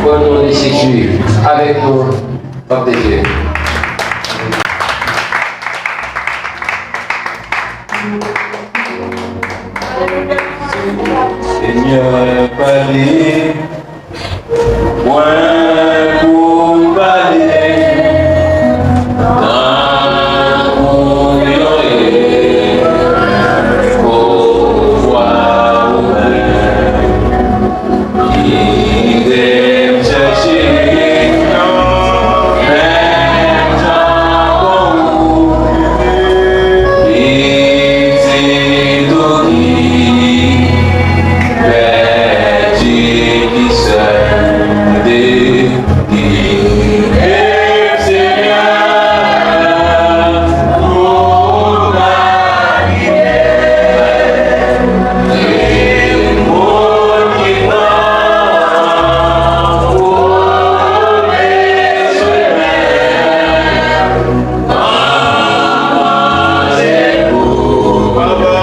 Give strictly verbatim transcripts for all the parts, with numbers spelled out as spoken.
Au nom de Jésus, avec nous, peuple de Dieu. Senyè, pale, mwen pou m pale, tankou yon espwa ou menm. Kite m chèche yon menm jan kon ou, pitit ou ki pèdi, ki sède. Kite m, Senyè, pou m pa kite yon moun ki pran move chemen. Manje pou papa, papa.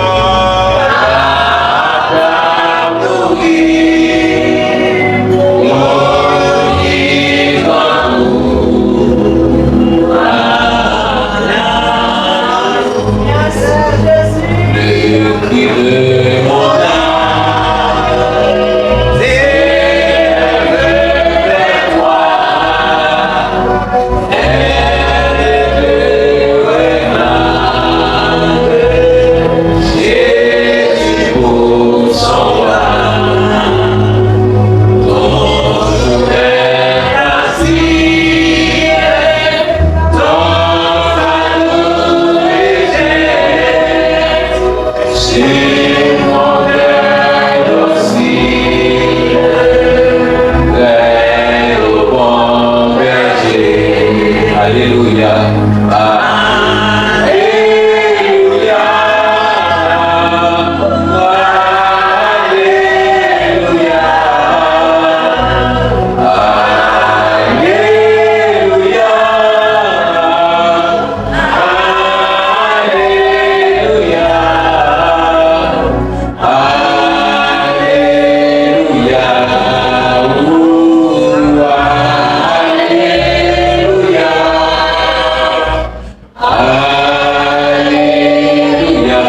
Alelouya. Alelouya. Alelouya. Alelouya. Alelouya. Alelouya, ou, alelouya. Alelouya,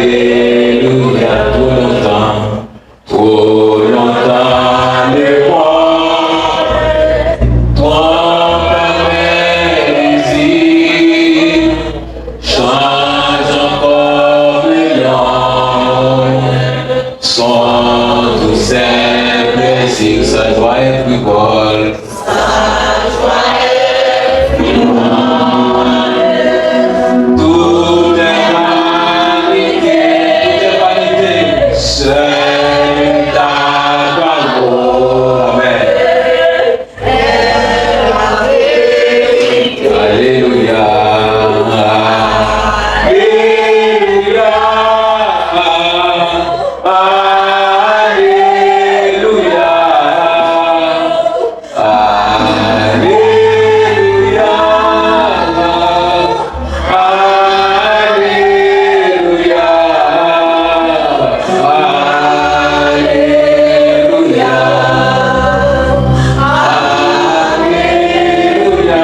alelouya. Twò lontan, twò lontan, lepòt twò mezi. Chanje ankò, yon son dousè, plezi, sa jwa e frivòl. Tout est vanité, tout est vanité, seul ta gloire. Amèn. Alelouya. Alelouya. Alelouya. Alelouya. Alelouya. Alelouya. Alelouya. Alelouya. Alelouya.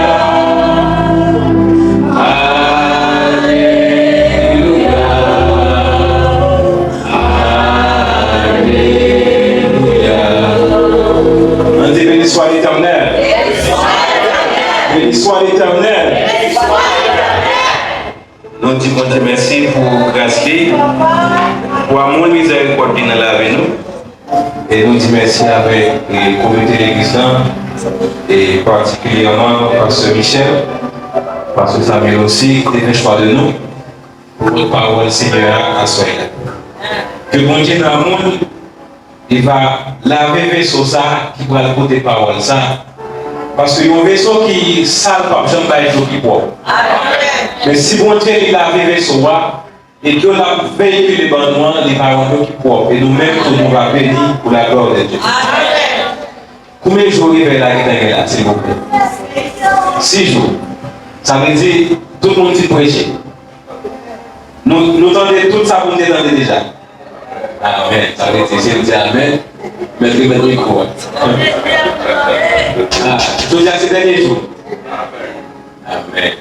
Ann di, béni soit l'Éternel. Béni soit l'Éternel. Nou di Bondye mèsi pou gras li, pou amou e mizèrikòd li nan lavi nou. E nou di mèsi avèk, e, komite legliz la, e patikilyèman pastè Michel, pastè Samuel osi, ki te fè chwa de nou pou pòt pawòl Senyè a aswè la. Ke Bondye nan moun Li va lave veso sa a ki pral pote pawòl sa a. Paske yon veso ki sal p ap janm bay dlo ki pwòp. Men si Bondye li lave veso a, e dlo l ap veyikile ban nou an, li va yon dlo ki pwòp. E nou menm tou nou va beni pou la gloire de Dieu. Konbyen jou revèy la gentan gen la, silvouplè? Sis jou. Sa vle di, tout moun fin preche. Nou, nou tande tout sa pou n te tande deja. Amèn. Sa vle di, si nou di amèn, Mèt remèt mikwo a. Ah, jodi a se dènye jou. Amèn.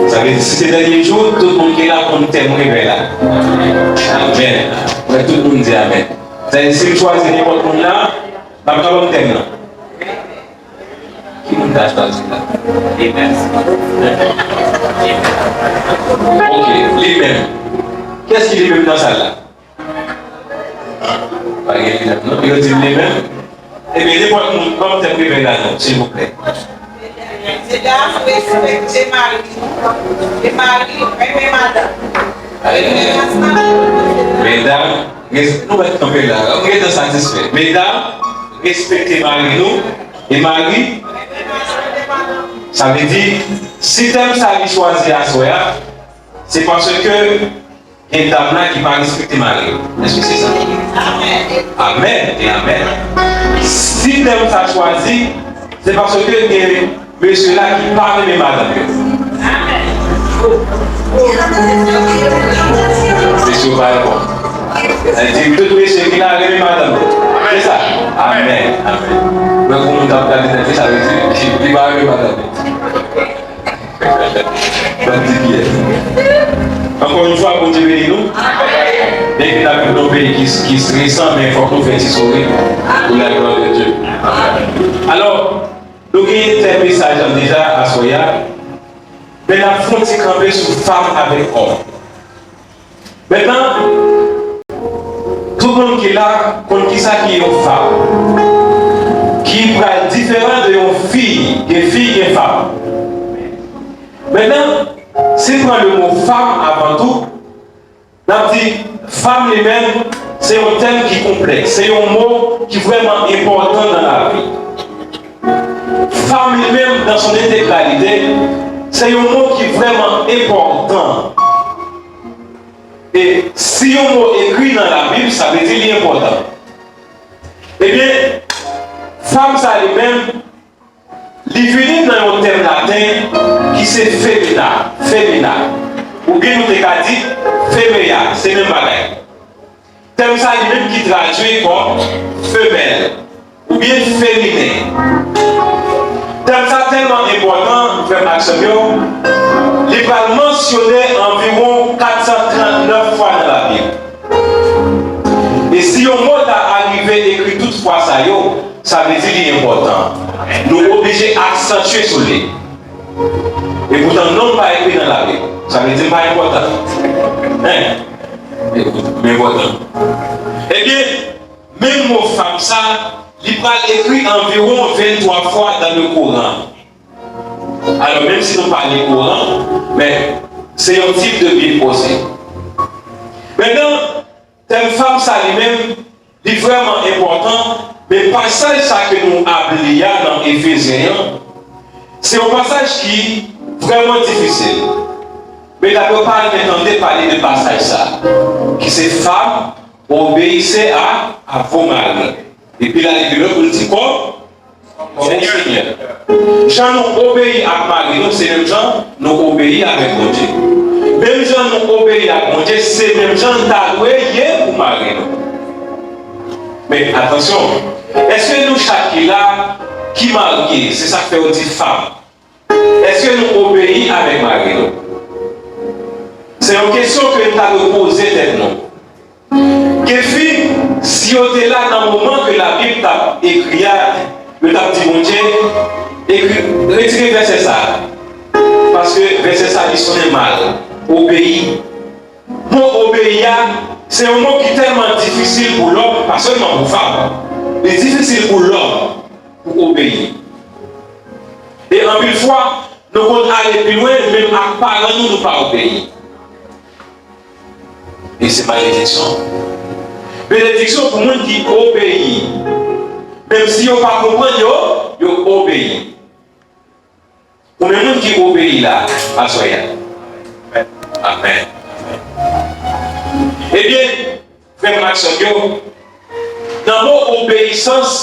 Sa vle di, si se dènye jou, tout moun ki la konn tèm revèy la. Amèn. Mwen, tout moun di amèn. Sa vle di, si m chwazi nenpòt moun la, m ap ka ban m tèm nan. Ki moun ta chwazi la? Li menm. Ok, li menm. Kiyès ki li menm nan sal la? Pa gen li menm non. Yo di m li menm. Ebyen, nenpòt moun, ban m tèm revèy la non, silvouplè. Medam, respekte mari nou. E mari, renmen madanm. Medam, res-, nou mèt kanpe la. M gentan satisfè. Medam, respekte mari nou. E mari, sa vle di, si tèm sa li chwazi aswè a, se paske gen dam la ki pa respekte mari l. Èske se sa? Amèn e amèn. Si tèm sa chwazi, se paske gen mesye la ki pa renmen madanm yo. Mesye yo pa reponn. Sa vle di tout mesye ki la renmen madanm yo. Se sa? Amèn. Amèn. Mwen, pou moun k ap gade tèt li, sa vle di li pa renmen madanm yo. Ban m di kiyès. Ankò yon fwa, Bondye beni nou. Byenke n ap viv nan yon peyi ki, ki estresan, men fòk nou fè ti souri pou la glwa de Dye. Alò, nou genyen tèm mesaj lan deja aswè a, men n ap fè yon ti kanpe sou fanm avèk òm. Mentnan, tout moun ki la konn kisa ki yon fanm, ki pral diferan de yon fi, gen fi, gen fanm. Mentnan, si n pran le mo fanm avan tou, n ap di fanm li menm, se yon tèm ki konplèks, se yon mo ki vrèman enpòtan nan lavi. Fanm li menm, dans son intégralité, se yon mo ki vrèman enpòtan. E si yon mo ekri nan Labib, sa vle di li enpòtan. Ebyen, fanm sa li menm, li vini nan yon tèm laten ki se femina, femina. Oubyen nou te ka di femea, se menm bagay. Tèm sa li menm ki tradui kòm femèl oubyen feminen. Tèm sa tèlman enpòtan, frè m ak sè m yo, li pral mansyone anviwon kat san trannèf fwa nan Labib. E si yon mo ta arive ekri tout fwa sa yo, sa vle di li enpòtan. Nou oblije aksantye sou li. Epoutan, non m pa ekri nan Labib. Sa vle di m pa enpòtan. Hein? M enpòtan. Ebyen, menm mo fanm sa, li pral ekri anviwon venntwa fwa dans le Coran. Alò, menm si nou pa li Koran, men se yon tip de Bib osi. Mentnan, tèm fanm sa li menm, li vrèman enpòtan, men pasaj sa ke nou ap li a nan Efezyen an, se yon pasaj ki vrèman difisil. Men dapre w pa renmen tande pale de pasaj sa, ki se fanm, obéissez à, à vos maris. Epi l ale pi lwen pou l di, kòm, kòm o Senyè. Jan nou obeyi ak mari nou, se menm jan nou obeyi avèk Bondye. Menm jan nou obeyi ak Bondye, se menm jan n ta dwe ye pou mari nou. Men, atansyon, èske nou chak ki la, ki marye, se sa k fè yo di fanm, èske nou obeyi avèk mari nou? Se yon kesyon ke n ta dwe poze tèt nou. Gen fi, si yo te la nan moman ke Labib t ap ekri a, yo t ap di Bondye, ekri, retire vèsè sa a. Paske vèsè sa a, li sonnen mal. Obeyi. Mo obeyi a, se yon mo ki tèlman difisil pou lòm, pa sèlman pou fanm. Li difisil pou lòm pou obeyi. E anpil fwa, nou konn ale pi lwen, menm ak paran nou, nou pa obeyi. E se malediksyon. Benediksyon pou moun ki obeyi. Menm si yo pa konprann, yo, yo obeyi. Konbyen moun ki obeyi la, aswè a? Amèn. Ebyen, frè m ak sè m yo, nan mo obeyisans,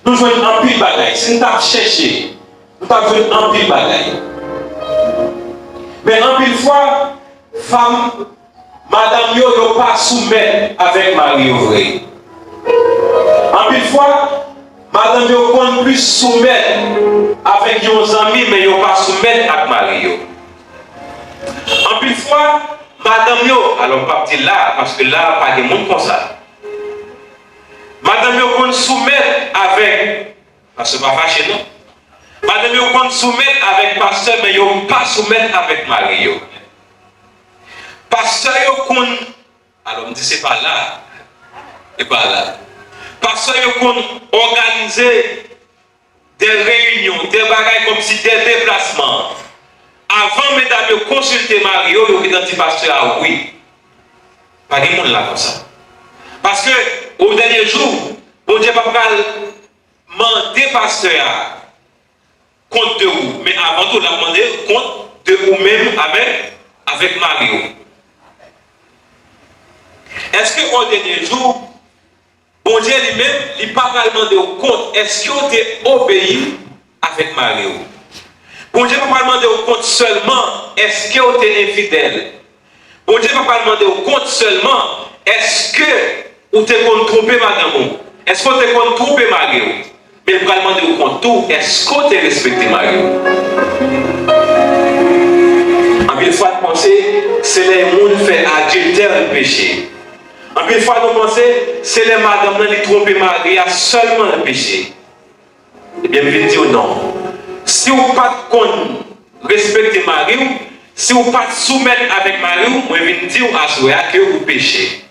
nou jwenn anpil bagay. Si n t ap chèche, nou t ap jwenn anpil bagay. Men anpil fwa, fanm, madanm yo, yo pa soumèt avèk mari yo vre. Anpil fwa, madanm yo konn plis soumèt avèk yon zanmi, men yo pa soumèt ak mari yo. Anpil fwa, madanm yo, alò m p ap di la, paske la pa gen moun konsa. Madanm yo konn soumèt avèk, pastè pa fache non. Madanm yo konn soumèt avèk pastè, men yo pa soumèt avèk mari yo. Pastè yo konn, alò m di se pa la, se pa la. Pastè yo konn òganize de reyinyon, de bagay kòmsi de deplasman. Avan medam yo konsilte mari yo, yo gentan di pastè a wi. Pa gen moun la konsa. Paske, o dènye jou, Bondye pa pral mande pastè a kont de ou, men avan tou, l ap mande kont de ou menm avèk, avèk mari w. Èske o dènye jou, Bondye li menm, li pa pral mande w kont èske w te obeyi avèk mari w? Bondye pa pral mande w kont sèlman èske w te enfidèl. Bondye pa pral mande w kont sèlman èske ou te konn twonpe madanm ou, èske w te konn twonpe mari w, men l pral mande w kont tou èske w te respekte mari w. Anpil fwa n panse se lè moun fè adiltè l peche. Anpil fwa nou panse se lè madanm nan li twonpe mari a sèlman l peche. Ebyen, m vin di w non. Si w pa t konn respekte mari w, si w pa t soumèt avèk mari w, mwen vin di w aswè a ke ou peche.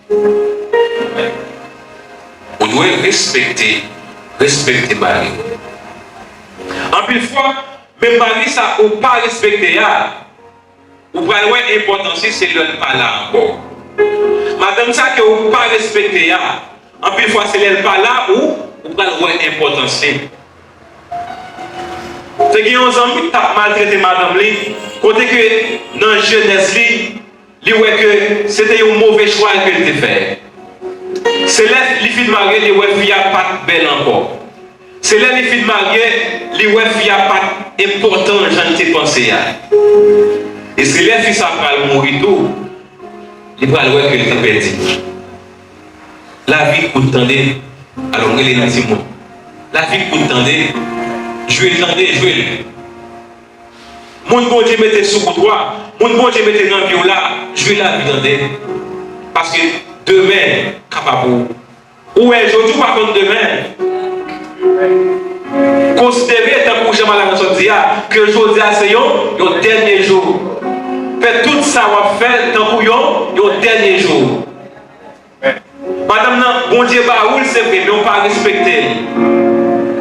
Ou dwe respekte, respekte mari w. Anpil fwa, menm mari sa ou pa respekte a, ou pral wè enpòtans li se lè l pa la ankò. Madanm sa ke ou pa respekte a, anpil fwa se lè l pa la ou, ou pral wè enpòtans li. Te gen yon zanmi ki t ap maltrete madanm li, kote ke nan jenès li, li wè ke se te yon move chwa ke l te fè. Se lè li fin marye, li wè fi a pa t bèl ankò. Se lè li fin marye, li wè fi a pa t enpòtan jan l te panse a. E se lè fi sa pral mouri tou, li pral wè ke l te pèdi. Lavi kout tande, alò m rele nou timoun. Lavi kout tande, jwe l tande, jwe l. Moun Bondye mete sou wout ou a, moun Bondye mete nan vi w la, jwe lavi tande. Paske demen kapab ou. Ou wè jodi ou pa konn demen. Konsidere tankou jan madanm nan sot di a, ke jodi a se yon, yon dènye jou. Fè tout sa w ap fè tankou yon, yon dènye jou. Madanm nan, Bondye ba ou l se vre, men ou pa respekte l.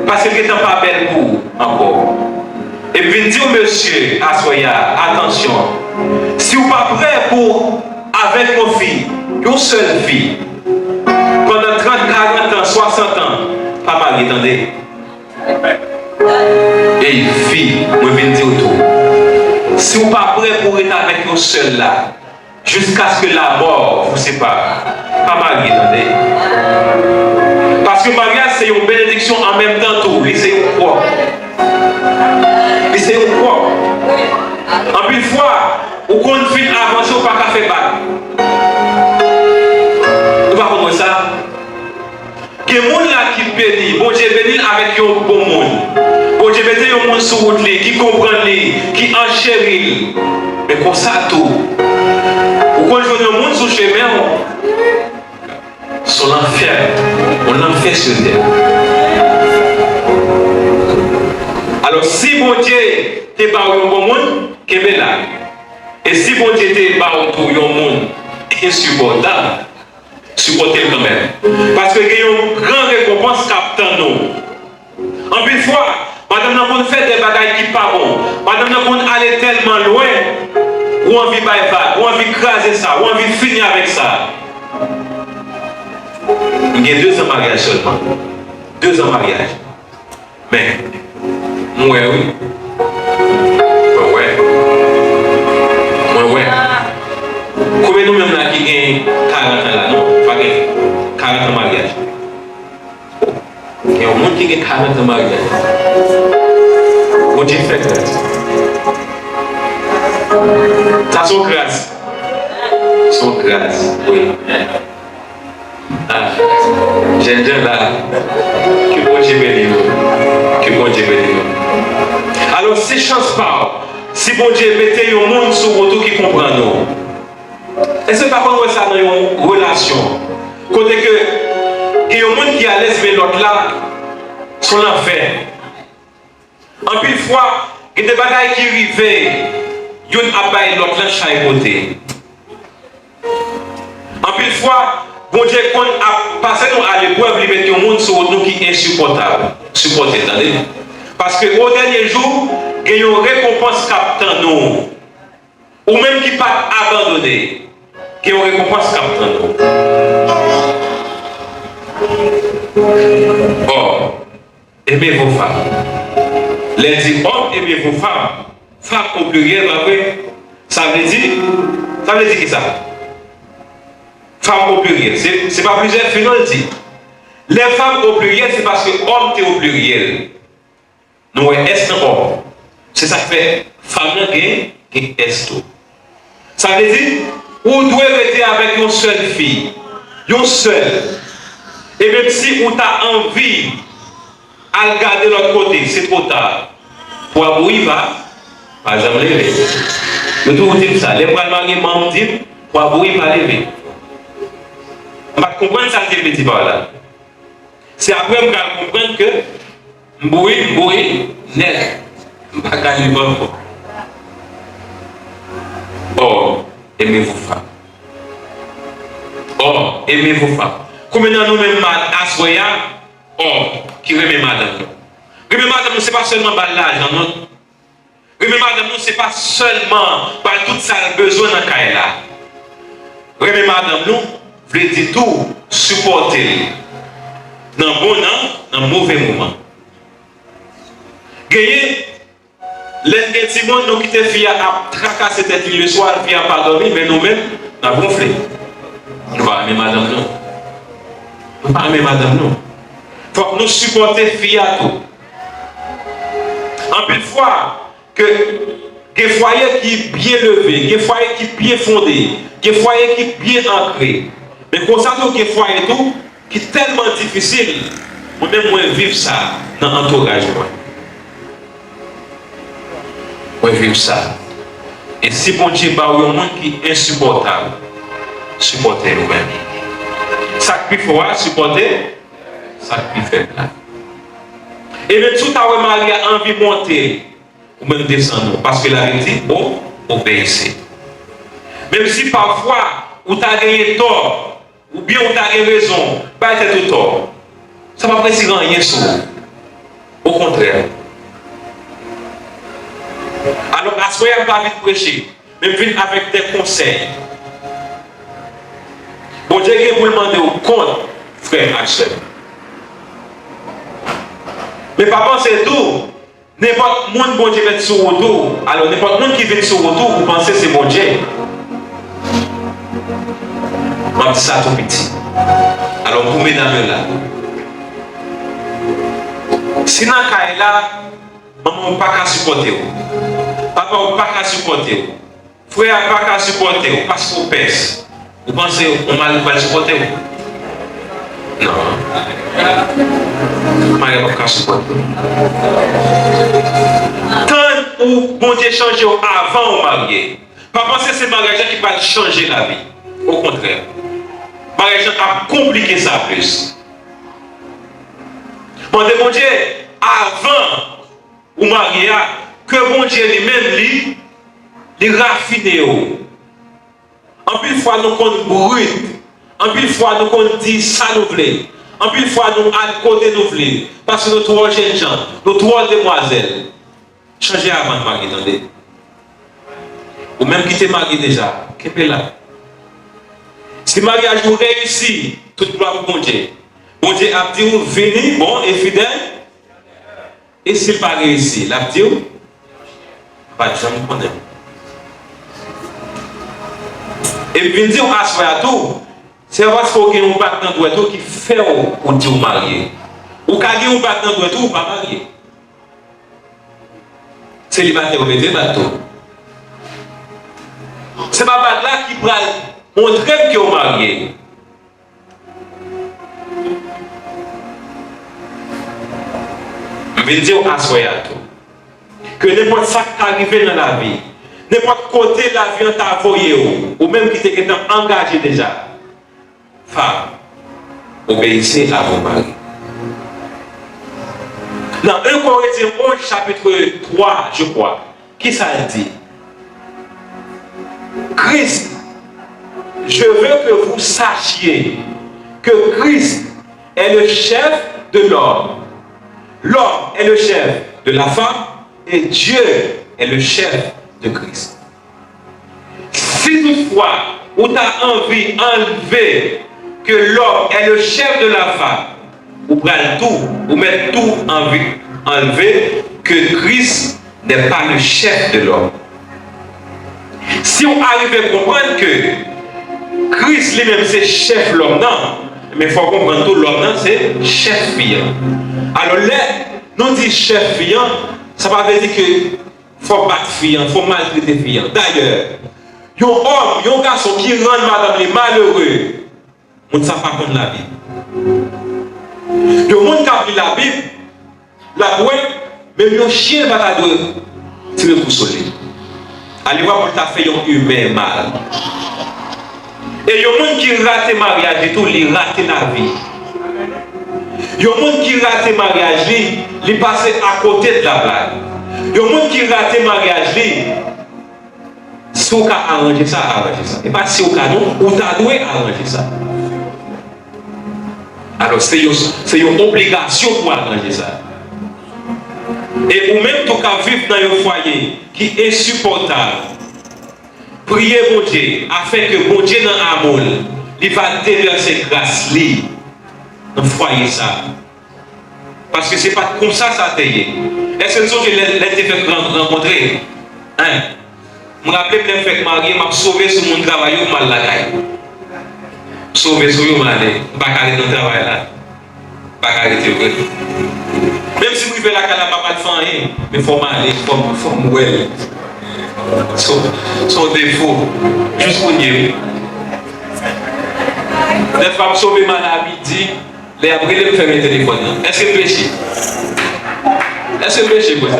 Paske l gentan pa bèl pou ou ankò. E m vin di w mesye aswè a, atansyon. Si w pa prè pou avèk yon fi, yon sèl fi, pandan trant, karant an, swasant an, pa marye tande. Ey fi, mwen vin di w tou. Si w pa prè pou w ret avèk yon sèl la, jiskaske lamò vous sépare. Pa marye tande. Paske maryaj se yon benediksyon an menm tan tou, li se yon pwòp. Li se yon pwòp. Anpil fwa, ou konn fin avanse, ou pa ka fè bak. Ou pa konn wè sa? Gen moun la ki beni, Bondye beni l avèk yon bon moun. Bondye mete yon moun sou wout li ki konprann li, ki ancheri l. Men konsa tou, ou konn jwenn yon moun sou chemen w, se yon lanfè, yon lanfè sou tè. Alò, si Bondye te ba w yon bon moun, kenbe la. E si Bondye te ba w tou yon moun ensipòtab, sipòte l kanmenm. Paske gen yon gran rekonpans k ap tann ou. Anpil fwa, madanm nan konn fè de bagay ki pa bon. Madanm nan konn ale tèlman lwen, ou anvi bay vag, ou anvi kraze sa, ou anvi fini avèk sa. M gen de zan maryaj sèlman. De zan maryaj. Men, m wè wi. Mwen wè. Mwen wè. Konbyen nou menm la ki gen karant an la? Non, pa gen. Karant an maryaj. Gen yon moun ki gen karant an maryaj. Bondye fè gras. Sa se yon gras. Se yon gras, wi. Ah. Jènjan la, ke Bondye beni nou. Ke Bondye beni nou. Alò, si chans pa w, si Bondye mete yon moun sou wout ou ki konprann ou, èske w pa konn wè sa nan yon relasyon? Kote ke gen yon moun ki alèz, men lòt la, se yon lanfè. Anpil fwa, gen de bagay ki rive, youn ap bay lòt lan chay pote. Anpil fwa, Bondye konn ap pase nou aleprèv, li met yon moun sou wout nou ki ensipòtab. Sipòte, tande. Paske o dènye jou, gen yon rekonpans k ap tann ou. Ou menm ki pa t abandone, gen yon rekonpans k ap tann ou. Ò, aimez vos femmes. Lè l di òm, aimez vos femmes, femme au pluriel, pa vre? Sa vle di, sa vle di kisa? Femme au pluriel. Se, se pa plizyè fi non l di. Lè femme au pluriel, se paske òm te o pliryèl. Nou wè S nan òm. Se sa k fè fanm nan gen, gen S tou. Sa vle di, ou dwe rete avèk yon sèl fi. Yon sèl. E menm si ou ta anvi al gade lòt kote, se twò ta. Pwa bouyi pa, pa janm leve. Yo toujou di m sa. Lè m pral marye, manman m di m, pwa bouyi pa leve. M pa t konprann sa l te vle di pa la. Se apre m pral konprann ke m bouyi, m bouyi nèt. M pa ka leve ankò. Ò, aimez vos femmes. Ò, aimez vos femmes. Konbyen nan nou menm ma-, aswè a, òm ki renmen madanm nou? Renmen madanm nou, se pa sèlman ba l lajan, non. Renmen madanm nou, se pa sèlman ba l tout sa l bezwen nan kay la. Renmen madanm nou vle di tou sipòte l nan bon, nan, nan move moman. Genyen, lè n gen timoun, nou kite fi a ap trakase tèt li leswa, fi a pa dòmi, men nou menm, n ap wonfle. Nou pa renmen madanm nou. Nou pa renmen madanm nou. Fòk nou sipòte fi a tou. Anpil fwa, ke gen fwaye ki byen leve, gen fwaye ki byen fonde, gen fwaye ki byen ankre. Men konsa tou gen fwaye tou ki tèlman difisil. Mwen menm mwen viv sa nan antouraj mwen. Mwen viv sa. E si Bondye ba w yon moun ki ensipòtab, sipòte l ou menm. Sa k pi fò a, sipòte sa k pi fèb la. E menm si w ta wè mari a anvi monte, ou menm desann ou, paske Labib di, o-, obeyissez. Menm si pafwa ou ta genyen tò, oubyen ou ta gen rezon, bay tèt ou tò, sa p ap retire anyen sou ou. Okontrè. Alò, aswè a, m pa vin preche, men m vin avèk de konsèy. Bondye gen pou l mande w kont, frè m ak sè m. Men pa panse tou, nenpòt moun Bondye met sou wout ou, alò, nenpòt moun ki vin sou wout ou, ou panse se Bondye. M ap di sa tou piti. Alò, pou medam yo la. Si nan kay la, manman w pa ka sipòte w, papa w pa ka sipòte w, frè a pa ka sipòte w paske w pès. Ou panse yon mari pral sipòte w? Non. Mari a p ap ka sipòte w. Tann ou Bondye chanje w avan ou marye. Pa panse se maryaj la ki pral chanje lavi. Okontrè. Maryaj la ap konplike sa plis. Mande Bondye avan ou marye a, ke Bondye li menm li, li rafine w. Anpil fwa nou konn brit, anpil fwa nou konn di sa nou vle, anpil fwa nou al kote nou vle, paske nou twò jènjan, nou twò demwazèl. Chanje avan n marye, tande. Ou menm ki te marye deja, kenbe la. Si maryaj ou reyisi, tout glwa pou Bondye. Bondye ap di w, vini, bon e fidèl. E si l pa reyisi, l ap di w, m pa t janm konnen w. E m vin di w aswè a tou, se pa paske w gen yon bag nan dwèt ou ki fè w, ou di w marye. Ou ka gen yon bag nan dwèt ou, ou pa marye. Selibatè ou mete bag tou. Se pa bag la ki pral montre m ke w marye. M vin di w aswè a tou, ke nenpòt sa k ta rive nan lavi, nenpòt kote lavi an ta voye w, ou menm ki te gentan angaje deja, femme, obéissez à vos maris. Dans un Corinthiens onze, chapitre trois, je crois, kisa l di? Christ, je veux que vous sachiez que Christ est le chef de l'homme. L'homme est le chef de la femme et Dieu est le chef de Christ. Si toutfwa ou ta anvi anlve que l'homme est le chef de la femme, ou pral tou, ou mèt tou anvi anlve que Christ n'est pas le chef de l'homme. Si w arive konprann ke Kris li menm se chèf lòm nan, men fò w konprann tou lòm nan se chèf fi an. Alò, lè nou di chèf fi an, sa pa vle di ke fò w bat fi an, fò w maltrete fi an. Dayè, yon òm, yon gason ki rann madanm li malere, moun sa pa konn Labib. Yon moun k ap li Labib, l ap wè, menm yon chen pa ta dwe tire kou sou li. Alevwa pou l ta fè yon imen mal. E yon moun ki rate maryaj li tou, li rate lavi. Yon moun ki rate maryaj li, li pase akote de la plag. Yon moun ki rate maryaj li, si w ka aranje sa, aranje sa. E pa si w ka non, ou ta dwe aranje sa. Alò, se yon, se yon obligasyon pou w aranje sa. E ou menm tou k ap viv nan yon fwaye ki ensipòtab, priye Bondye afin ke Bondye nan amou l, li va devèse gras li nan fwaye sa. Paske se pa t konsa sa te ye. Èske n sonje lè, lè n te fèk ran-, rankontre? Hein? M raple m lè m fèk marye, m ap sove sou moun travay yo pou m al lakay. M sove sou yo, m ale. M pa ka ret nan travay la. M pa ka rete vre. Menm si m rive lakay la, m pa pral fè anyen. Men fò m ale, fò m, fò m wè l. Se yon, se yon defo. Jis kounye, wi. Dèfwa m sove m ale a midi. Lè y ap rele m, fèmen telefòn nan. Èske m peche? Èske m peche pou sa?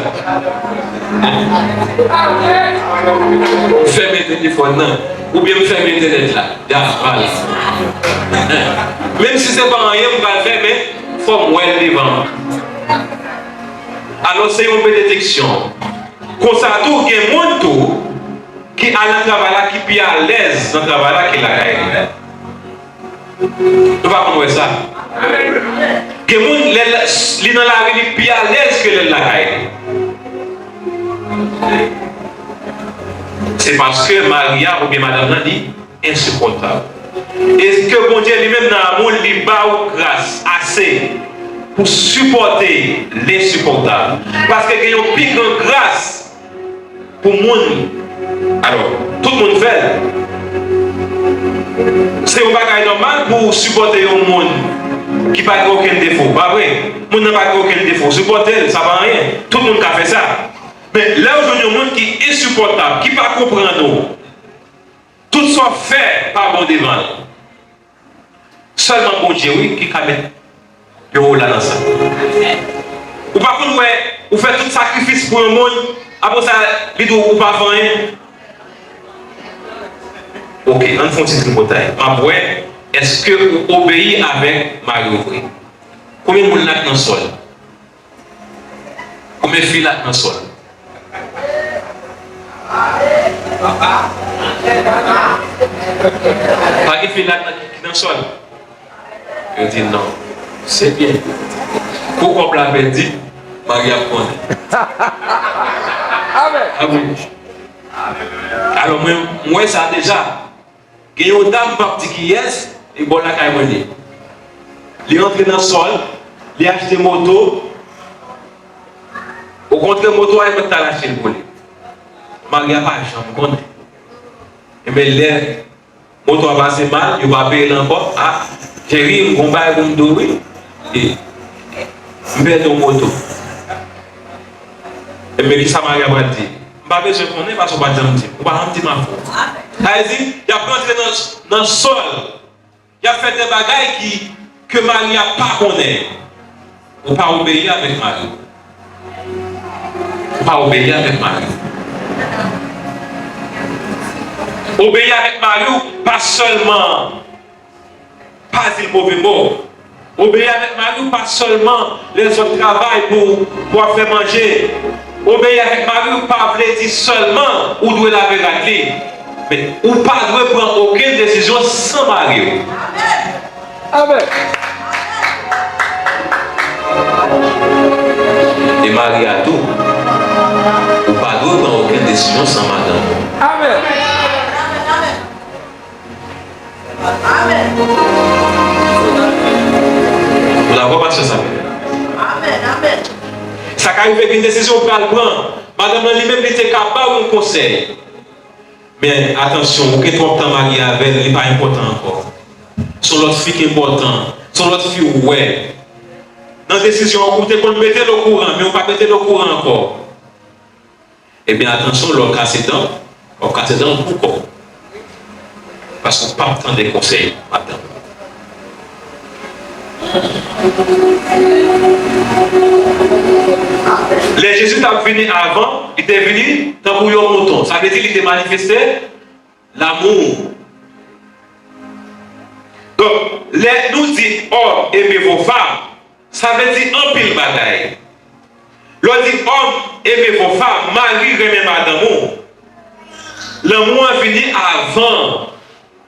Fèmen telefòn nan. Oubyen m fèmen entènèt la. Ya, vale. Menm si se pa anyen m pral fè, men fò m wè l devan m. Alò, se yon benediksyon. Konsa tou, gen moun tou ki al nan travay la, ki pi alèz nan travay la ke lakay li. Nou pa konn wè sa? Gen moun, lè l, li nan lari, li pi alèz ke lè l lakay li. Se paske mari a oubyen madanm nan, li ensipòtab. E ke Bondye li menm nan amou l, li ba ou gras ase pou sipòte lensipòtab. Paske gen yon pi gran gras pou moun. Alò, tout moun fè l. Se yon bagay nòmal pou w sipòte yon moun ki pa gen okenn defo, pa vre? Moun nan pa gen okenn defo, sipòte l, sa pa anyen. Tout moun ka fè sa. Men lè w jwenn yon moun ki ensipòtab, ki pa konprann ou, tout sa w fè pa bon devan l. Sèlman Bondye, wi, ki ka met yon wola nan sa. Ou pa konn wè, ou fè tout sakrifis pou yon moun, apre sa, li di w ou pa fè anyen. Oke, ann fè yon ti tripotay. M ap wè, èske ou obeyi avèk mari w vre? Konbyen moun la k nan sòl? Konbyen fi la k nan sòl? Pa gen fi la k nan, ki, ki nan sòl? Yo di non. Se byen. Kou kòb la pèdi, mari ap konnen. Amèn. Alò, mwen, m wè sa deja. Gen yon dam, m p ap di kiyès, e bò lakay mwen li ye. Li rantre nan sòl, li achte moto. Okontrè, moto a, e mwen k t al achte l pou li. Mari a pa janm konnen. Enben, lè moto a pase mal, yo pa peye l ankò. A, cheri, m gon bagay pou m di w, wi. E, m pèdi yon moto. Enben, kisa mari a pral di? M pa bezwen konnen paske w pa t janm di m. Ou pa janm di m afè w. Sa vle di, y ap rantre nan, nan sòl. Y ap fè de bagay ki, ke mari a pa konnen. Ou pa obeyi avèk mari w. Ou pa obeyi avèk mari w. Obeyi avèk mari w, pa sèlman pa di l move mo. Obeyi avèk mari w pa sèlman lè zòt travay pou, pou w ap fè manje. Obeyi avèk mari w pa vle di sèlman ou dwe lave rad li. Men, ou pa dwe pran okenn desizyon san mari w. Amèn. E mari a tou, ou pa dwe pran okenn desizyon san madanm ou. Amèn. Ou dakò, pastè Samuel? Sa ka rive gen desizyon ou pral pran. Madanm nan li menm, li te ka ba w yon konsèy. Men, atansyon, ou gen twòp tan marye avè l, li pa enpòtan ankò. Se yon lòt fi ki enpòtan. Se yon lòt fi ou wè. Nan desizyon an, ou te konn mete l okouran, men ou pa mete l okouran ankò. Ebyen, atansyon, lè w kase dan, w ap kase dan w pou kò w. Paske w p ap tande konsèy madanm ou. Lè Jezi t ap vini avan, li te vini tankou yon mouton. Sa vle di li te manifeste lanmou. Donk, lè nou di, homme, aimez vos femmes, sa vle di anpil bagay. Lè w di, homme, aimez vos femmes, mari, renmen madanm ou, lanmou an vini avan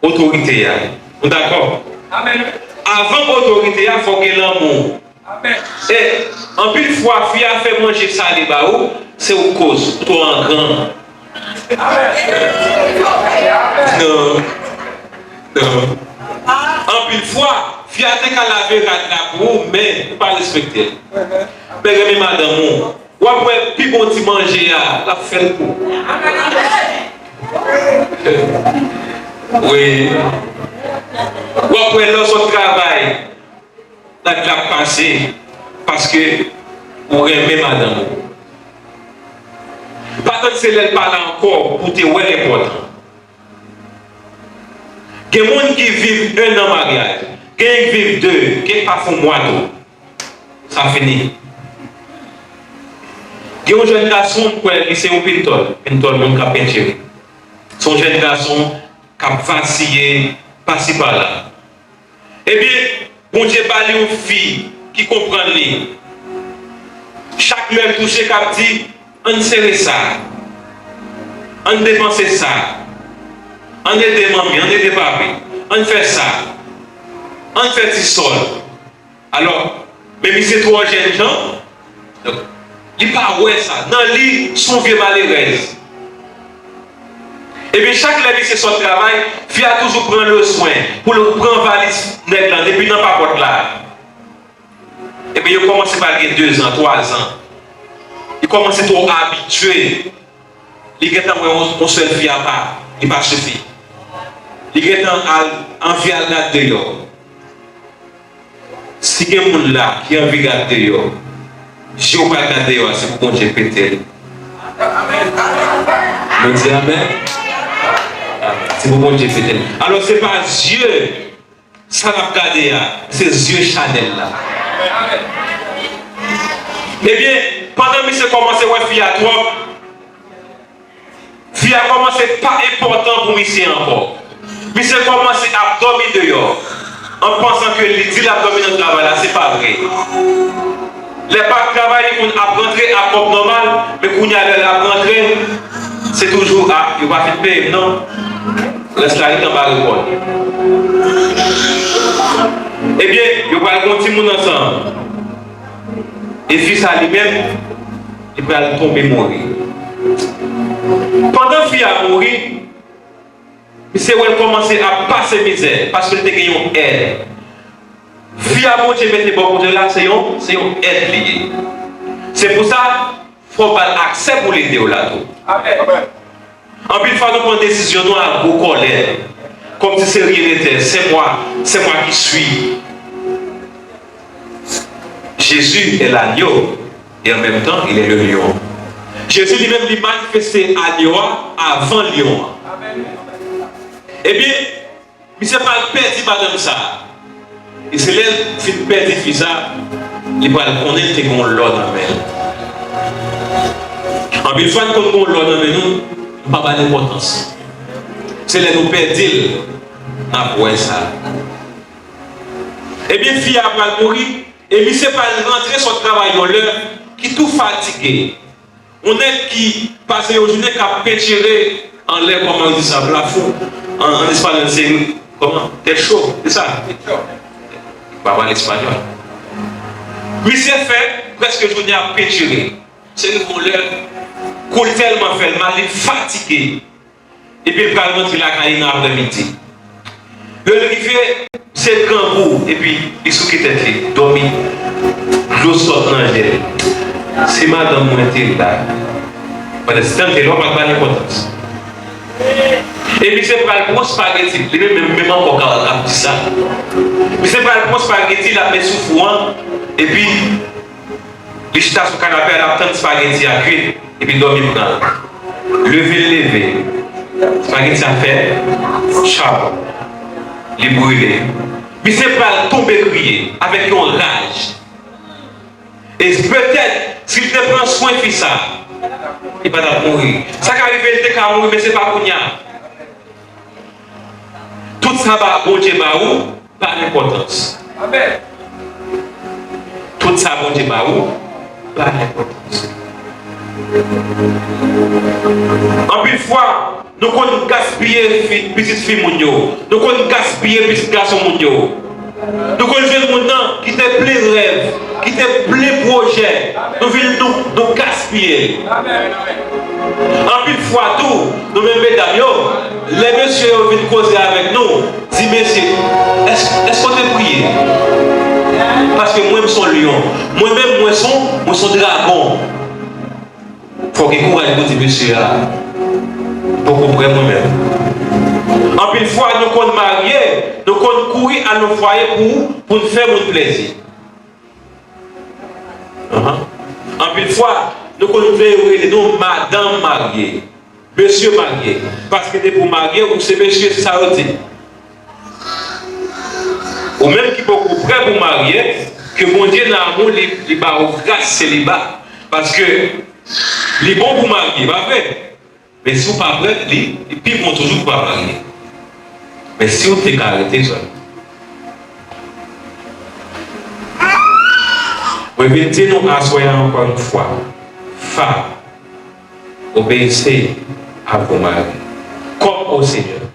otorite a. Nou dakò? Amèn. Avan otorite a, fò gen lanmou. Amèn. E anpil fwa, fi a fè manje sale ba ou, se ou k koz, ou twò angran. Non. Non. Anpil fwa, fi a te ka lave rad la pou ou, men ou pa respekte l. Men renmen madanm ou. W ap wè pi bon ti manje a, l ap fè l pou ou. Wi. W ap wè lè w sot travay, rad la ap pase, paske ou renmen madanm ou. Pa tann se lè l pa la ankò pou w te wè l enpòtan. Gen moun ki viv en an maryaj, gen ki viv de, gen pa fon mwa tou. Sa fini. Gen yon jèn gason, m kwè li se yon pintòl, pintòl moun k ap pentire. Se yon jèn gason k ap vasiye pasi pala. Ebyen, Bondye ba li yon fi ki konprann li. Chak lè l touche, k ap di, ann sere sa, ann depanse sa, ann ede manmi, ann ede papi, ann fè sa, ann fè ti sòl. Alò, men misye twò jènjan, donk, li pa wè sa. Nan li, se yon vye malerèz. Ebyen, chak lè misye sot travay, fi a toujou pran leswen pou l pran valiz nèg lan depi nan papòt la. Ebyen, yo kòmanse pral gen dezan, twazan. Li kòmanse twò abitye. Li gentan wè yon, yon sèl fi a pa, li pa sifi. Li gentan al, anvi al gad deyò. Si gen moun la ki anvi gad deyò, je w pral gad deyò a, se pou Bondye pete l. Nou di amèn? Amèn. Se pou Bondye pete l. Alò, se pa zye sa n ap gade a, se zye chanèl la. Ebyen, pandan misye kòmanse wè fi a twòp, fi a kòmanse pa enpòtan pou misye ankò. Misye kòmanse ap dòmi deyò, an pansan ke li di l ap dòmi nan travay la, se pa vre. Lè pa travay, li konn ap rantre ak kòb nòmal, men kounye a lè l ap rantre, se toujou, a, yo pa fin peye m non. Rès la ret anba repòl. Ebyen, yo pral gen yon timoun ansanm. E fi sa li menm, li pral tonbe mouri. Pandan fi a mouri, misye wè l kòmanse ap pase mizè, paske l te gen yon èd. Fi a Bondye mete bò kote l la, se yon, se yon èd li ye. Se pou sa, fò w ba l aksè pou l ede w la tou. Amèn. Anpil fwa, nou pran desizyon nou a gwo kòlè. Kòmsi se rien n'était, c'est moi, c'est moi qui suis. Jésus est l'agneau et en même temps, il est le lion. Jezi li menm, li manifeste agno a avan lyon an. Ebyen, misye pral pèdi madanm sa a. E se lè l fin pèdi fi sa a, li pral konnen l te gen yon lò nan men l. Anpil fwa, n konn gen yon lò nan men nou, nou pa ba l enpòtans. Se lè nou pèdi l, n ap wè sa. Ebyen, fi a pral mouri, e misye pral rantre sòt travay yon lè, ki tou fatige. Yon nèg ki pase yon jounen k ap pentire anlè, kòman yo di sa, plafon, an, an espanyòl, se kòman? Techo, se sa? Li pa pale espanyòl. Misye fè prèske jounen ap pentire. Se yon lè, kou l tèlman fè l mal, li fatige. Epi l pral rantre lakay li nan aprèmidi. Lè l rive, se grangou, epi li souke tèt li, dòmi. Dlo sot nan je l. Si madanm mwen te la, pandan se tan l te la, w pa t ba l enpòtans. E misye pral pran spageti, li menm, menm, menm ankò k ap di sa. Misye pral pran spageti, l ap met sou fou an, epi li chita sou kanape a, l ap tann spageti a kwit, epi dòmi pran l. Leve l leve, spageti a fè chab, li brile. Misye pral tonbe kriye avèk yon raj. E petèt, si l te pran swen fi sa, li pa t ap mouri. Sa ka rive, l te ka mouri, men se pa kounye a. Tout sa ba Bondye ba ou, ba l enpòtans. Amèn. Tout sa Bondye ba ou, ba l enpòtans. Anpil fwa, nou konn gaspiye fi, pitit fi moun yo. Nou konn gaspiye pitit gason moun yo. Nou konn jwenn moun nan ki te plen rèv, ki te plen pwojè. Nou vin, nou, nou gaspiye l. Anpil fwa tou, nou menm medam yo, lè mesye yo vin koze avèk nou, di, "Mesye, èske, èske w te priye? Paske mwen, m son lyon. Mwen menm, mwen son, mwen son dragon." Fò w gen kouraj pou di mesye a, "M poko prè mwen menm." Anpil fwa, nou konn marye, nou konn kouri al nan fwaye pou, pou n fè moun plezi. Ahan. Anpil fwa, nou konn vle yo rele nou madanm marye, mesye marye. Paske depi w marye, ou se mesye, se sa yo di. Ou menm ki poko prè pou marye, ke Bondye nan amou li, li ba ou gras seliba. Paske li bon pou marye, pa vre? Men si w pa prè, li, li pi bon toujou pou pa marye. Men si w te ka rete, frè m. Mwen vin di nou aswè a ankò yon fwa, fam, obéissez à vos maris, comme au Seigneur.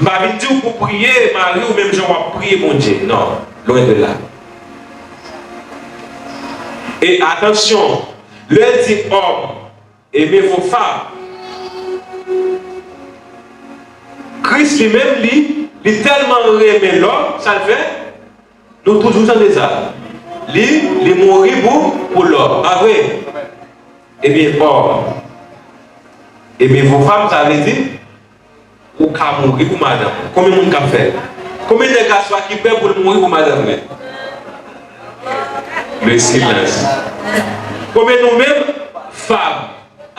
M pa vin di w pou priye mari w menm jan w ap priye Bondye. Non, loin de là. E atansyon, lè l di òm, aimez vos femmes. Kris li menm, li, li tèlman renmen lòm, sa l fè? Nou toujou tande sa. Li, li mouri pou, pou lòm, pa vre? Ebyen, òm, aimez vos femmes, sa vle di, ou ka mouri pou madanm ou. Konbyen moun k ap fè l? Konbyen nèg aswè ki prè pou l mouri pou madanm li? Le silence. Konbyen nou menm, fam,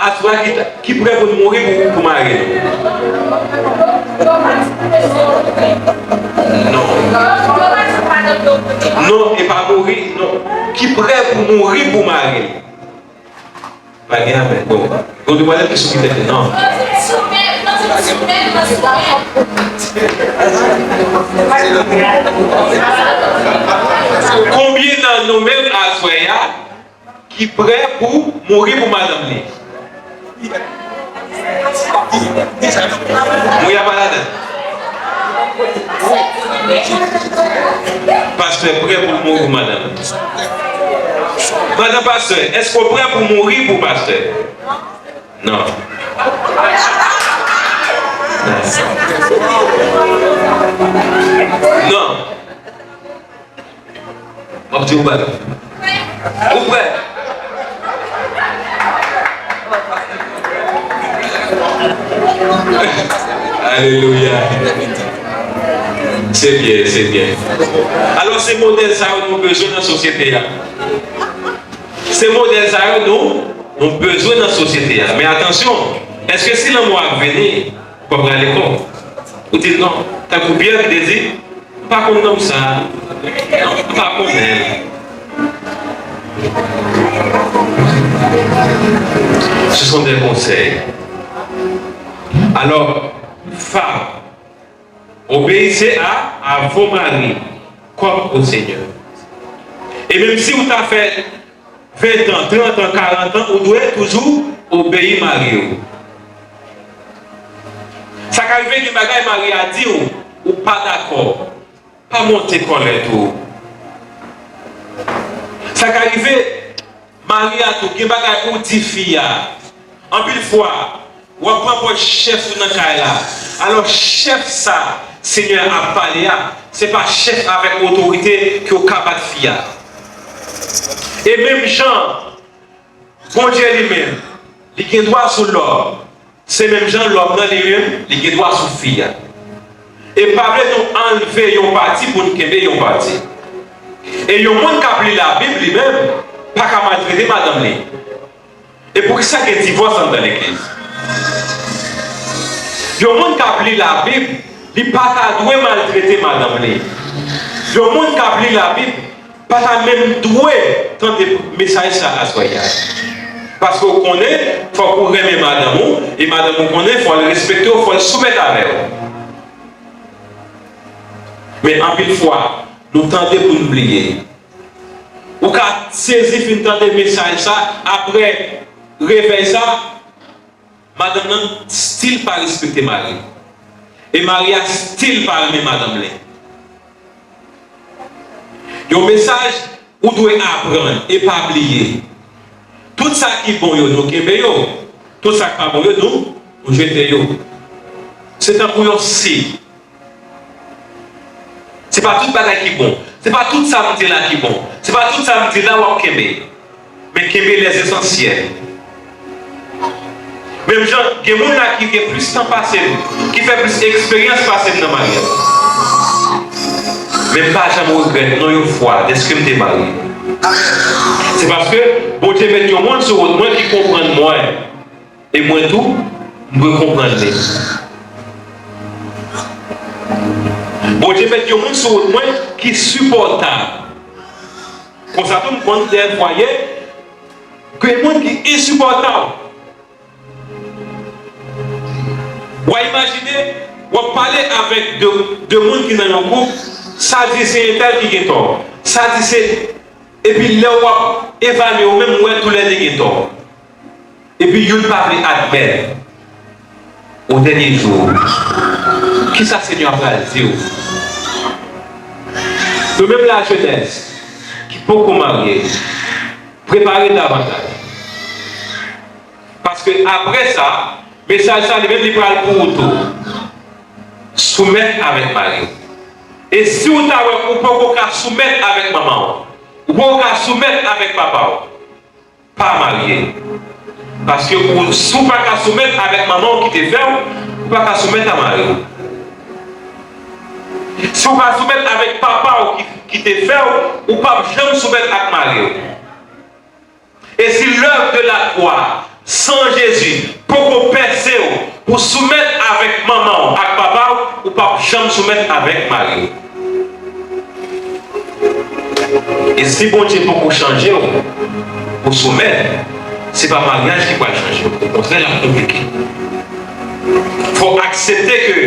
aswè ki, ki prè pou n mouri pou, pou mari nou? Non. Non, e pa mouri, non. Ki prè pou mouri pou mari l? Pa gen amèn. Bon. Bon, nou pale ki sou ki tèt, non. Konbyen nan nou menm aswè a ki prè pou mouri pou madanm li? Mwen a pa ladan. Pastè prè pou l mouri pou madanm. Madan pastè, èske w prè pou mouri pou pastè? Non. Non. M ap di yon bagay. Ou prè? Alelouya. Se byen, se byen. Alò, se modèl sa yo nou bezwen nan sosyete a. Se modèl sa yo nou, nou bezwen nan sosyete a. Men atansyon, èske si lanmò ap vini, w ap rale kò w? Ou di non. Tankou Pyè ki te di, "M pa konn nonm sa a. M pa konnen l." Ce sont des conseils. Alors, femmes, obéissez à, à vos maris comme au Seigneur. E menm si ou ta fè ven an, trant an, karant an, ou dwe toujou obeyi mari w. Sa ka rive gen bagay mari a di w, ou pa dakò. Pa monte kòlè tou. Sa ka rive, mari a tou, gen bagay ou di fi a. Anpil fwa, w ap pran pòz chèf ou nan kay la. Alò, chèf sa Senyè a ap pale a, se pa chèf avèk otorite ke w ka bat fi a. E menm jan, Bondye li menm, li gen dwa sou lòm. Se menm jan lòm nan li menm, li gen dwa sou fi a. E pa vle nou anlve yon pati pou n kenbe yon pati. E yon moun k ap li Labib li menm, pa ka maltrete madanm li. E poukisa gen divòs anndan legliz? Yon moun k ap li Labib, li pa ta dwe maltrete madanm li. Yon moun k ap li Labib pa ta menm dwe tande mesaj sa aswè a. Paske w konnen, fòk ou renmen madanm ou, e madanm ou konnen, fò l respekte w, fò l soumèt avè w. Men anpil fwa, nou tande pou n bliye. Ou ka sezi fin tande mesaj sa, apre revèy sa, madanm nan still pa respekte mari. E mari a still pa renmen madanm li. Yon mesaj ou dwe aprann e pa bliye. Tout sa ki bon yo, nou kenbe yo. Tout sa k pa bon yo, nou, nou jete yo. Se tankou yon si. Se pa tout bagay ki bon. Se pa tout sa m di la ki bon. Se pa tout sa m di la w ap kenbe. Men kenbe lèzesansyèl. Menm jan, gen moun la ki gen plis tan pase m, ki fè plis eksperyans pase m nan maryaj. Men m pa janm regrèt, non, yon fwa, dèske m te marye. Se paske Bondye met yon moun sou wout mwen ki konprann mwen. E mwen tou, m dwe konprann li. Bondye met yon moun sou wout mwen ki sipòtab. Konsa tou, m konn dèyè fwaye, gen moun ki ensipòtab. W a imajine, w ap pale avèk de, de moun ki nan yon koup, sa di se entèl ki gen tò. Sa di se, epi lè w ap evalye ou menm, ou wè toulède gen tò. Epi youn pa vle admèt. O dènye jou, kisa Senyè a pral di w? Nou menm lajenès ki poko marye, prepare davantaj. Paske apre sa, mesaj sa li menm li pral pou ou tou. Soumèt avèk mari w. E si w ta wè ou poko ka soumèt avèk manman w, ou poko ka soumèt avèk papa w, pa marye. Paske ou, si w pa ka soumèt avèk manman w ki te fè w, ou pa ka soumèt a mari w. Si w pa soumèt avèk papa w ki, ki te fè w, ou p ap janm soumèt ak mari w. E si lèv de la kwa san Jezi poko pèse w pou soumèt avèk manman w ak papa w, ou p ap janm soumèt avèk mari w. E si Bondye poko chanje w pou soumèt, se pa maryaj ki pral chanje w. Okontrè, l ap konplike. Fò w aksepte ke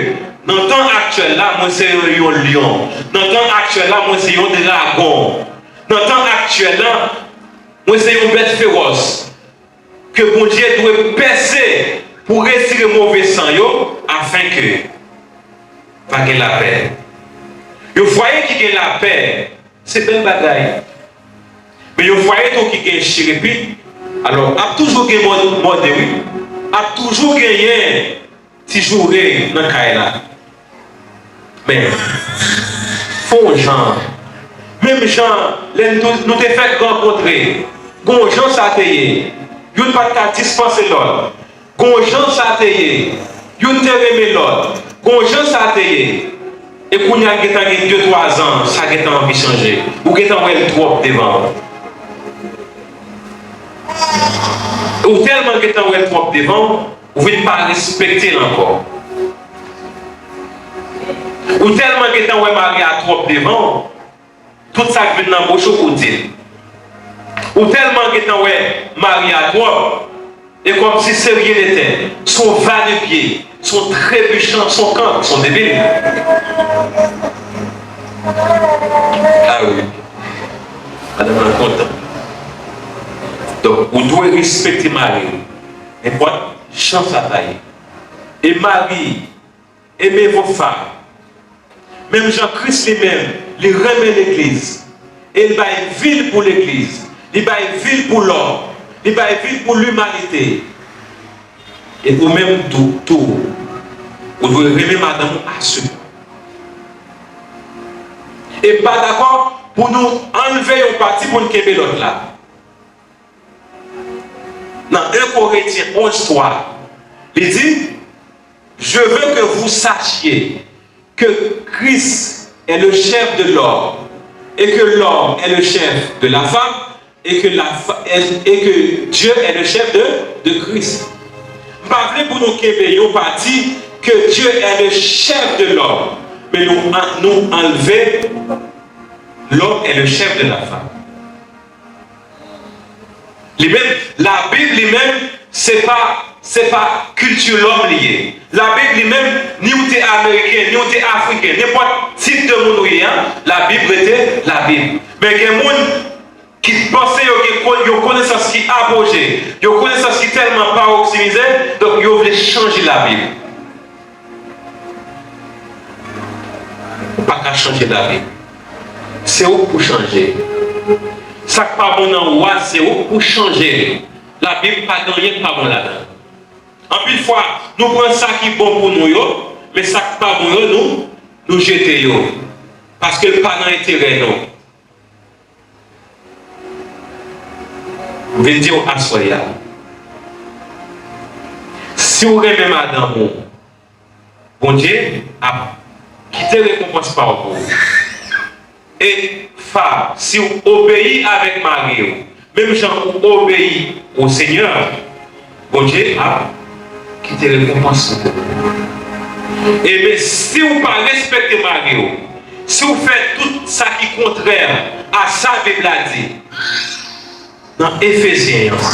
nan tan aktyèl la, mwen se yon, yon lyon. Nan tan aktyèl la, mwen se yon dragon. Nan tan aktyèl la, mwen se yon bèt fewòs ke Bondye dwe pèse pou retire move san yo, afenke pa gen lapè. Yon fwaye ki gen lapè, se bèl bagay. Men yon fwaye tou ki gen chirepit, alò, ap toujou gen mò-, mòde, wi. Ap toujou genyen ti joure nan kay la. Men, fè yon jan. Menm jan, lè n tou, nou te fèk rankontre, gon jan sa te ye. Youn pa t ka dispanse lòt. Gon jan sa te ye. Youn te renmen lòt. Gon jan sa te ye. E kounye a gentan gen de twa zan, sa gentan anvi chanje. Ou gentan wè l twòp devan w. Ou tèlman gentan wè l twòp devan w, ou vin pa respekte l ankò. Ou tèlman gentan wè mari a twòp devan w, tout sa k vin nan bouch ou, ou di l. Ou tèlman gentan wè Mari a twòp. E kòmsi se ryen neten, se yon va de pye, se yon trebichon, se yon kank, se yon debil. A wi. Madanm nan kontan. Donk, ou dwe respekte mari w, nenpòt jan sa ta ye. E mari, aimez vos femmes. Menm jan Kris li menm, li renmen legliz, e li bay vi l pou legliz, li bay vi l pou lòm, li bay vi l pou limanite. E ou menm tou, tou, ou dwe renmen madanm ou asou. E m pa dakò pou nou anlve yon pati pou n kenbe lòt la. Nan en Korentyen onz twa, li di, Je veux que vous sachiez que Christ est le chef de l'homme, et que l'homme est le chef de la femme, et que la fa- et, et que Dieu est le chef de, de Christ. M pa vle pou nou kenbe yon pati que Dieu est le chef de l'homme, men nou, nou anlve l'homme est le chef de la femme. Li menm, Labib li menm, se pa, se pa kilti lòm li ye. Labib li menm, ni w te ameriken, ni w te afriken, nenpòt tip de moun ou ye a, Labib rete Labib. Men gen moun ki panse yo gen kon- yon konesans ki apoje, yon konesans ki tèlman paroksimize, donk yo vle chanje Labib. Ou pa ka chanje Labib. Se ou k pou chanje. Sa k pa bon nan ou a, se ou k pou chanje l. Labib pa gen anyen k pa bon ladan l. Anpil fwa, nou pran sa ki bon pou nou yo, men sa k pa bon yo, nou, nou jete yo. Paske l pa nan enterè nou. M vin di w aswè a, si w renmen madanm ou, Bondye ap kite rekonpans pa w pou ou. E fa, si w obeyi avèk mari w, menm jan ou obeyi o Senyè, Bondye ap kite rekonpans pou ou. Ebyen, si w pa respekte mari w, si w fè tout sa ki kontrè a sa Bib la di, nan Efezyen an,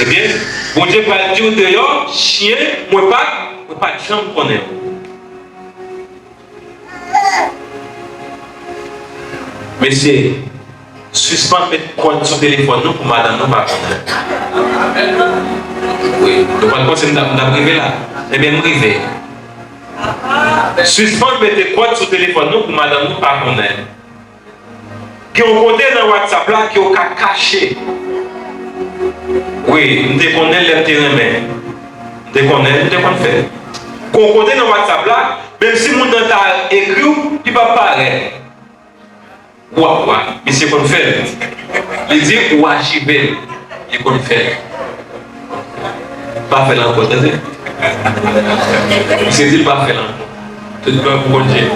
ebyen, Bondye pral di w deyò, chen, mwen pa, mwen pa t janm konnen w. Mesye, sispann met kòd sou telefòn nou pou madanm nou pa konnen. Wi, nou pa t panse m t ap, m t ap rive la. Ebyen, m rive. Sispann mete kòd sou telefòn nou pou madanm nou pa konnen. Gen yon kote nan WhatsApp la ke w ka kache. Wi, m te konnen lè m te renmen. M te konnen, m te konn fè. Gen yon kote nan WhatsApp la, menm si moun nan ta ekri w, li p ap parèt. Wa, wa, misye konn fè l. Li di ou achive l. Li konn fè l. Pa fè l ankò, tande. Misye di l pa fè l ankò. Tout glwa pou Bondye.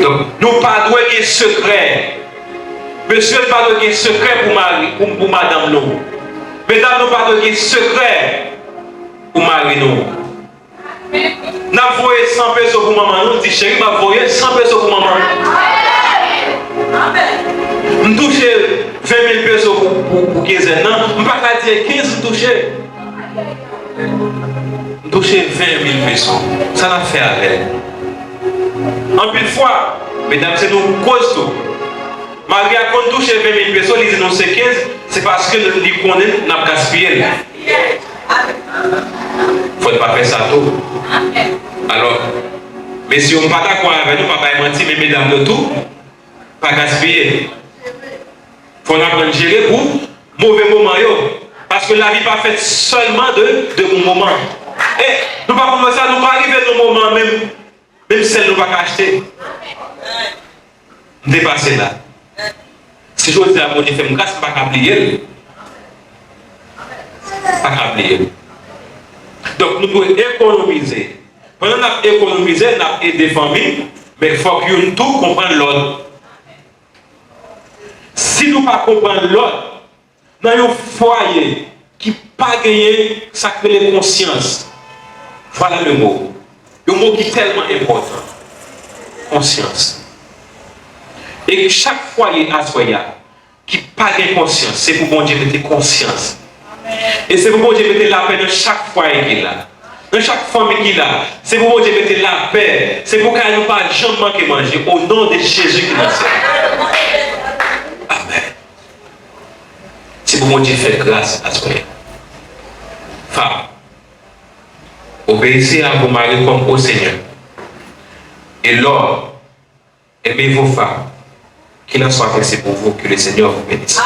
Donk, nou pa dwe gen sekrè. Mesye, nou pa dwe gen sekrè pou mari, pou, pou madanm nou. Medam, nou pa dwe gen sekrè pou mari nou. N ap voye san peso pou manman nou, di, cheri, m ap voye san peso pou manman. M touche ven mil peso pou, pou, pou kenzèn nan, m pa ka di e kenz m touche. M touche ven mil peso. Sa n ap fè avè l? Anpil fwa, medam, se nou koz tou. Mari a konn touche ven mil peso, li di nou se kenz, se paske li konnen n ap gaspiye l. Fò n pa fè sa tou. Alò, mesye yo, m pa dakò avè nou, pa bay manti, men medam yo tou, pa gaspiye. Fò n aprann jere pou move moman yo. Paske lavi pa fèt sèlman de, de bon moman. E nou pa konn wè sa, nou pa rive nan moman menm. Menm sèl nou pa ka achte. M te pase la. Si jodi a Bondye fè m gras, m pa ka bliye l. M pa ka bliye l. Donk, nou dwe ekonomize. Pandan n ap ekonomize, n ap ede fanmi, men fòk youn tou konprann lòt. Si nou pa konprann lòt, nan yon fwaye ki pa genyen sa k rele konsyans, vwala le mo, yon mo ki tèlman enpòtan, konsyans. E chak fwaye aswè a ki pa gen konsyans. Se pou Bondye mete konsyans. E se pou Bondye mete lapè nan chak fwaye ki la. Nan chak fanmi ki la. Se pou Bondye mete lapè. Se pou kay nou pa janm manke manje. O non de Jezi ki nan syèl. Amen. Se pou Bondye fè gras aswè. Femme, obéissez à vos maris comme au Seigneur. Et l'homme, aimez vos femmes, qu'il en soit ainsi pour vous, que le Seigneur vous bénisse.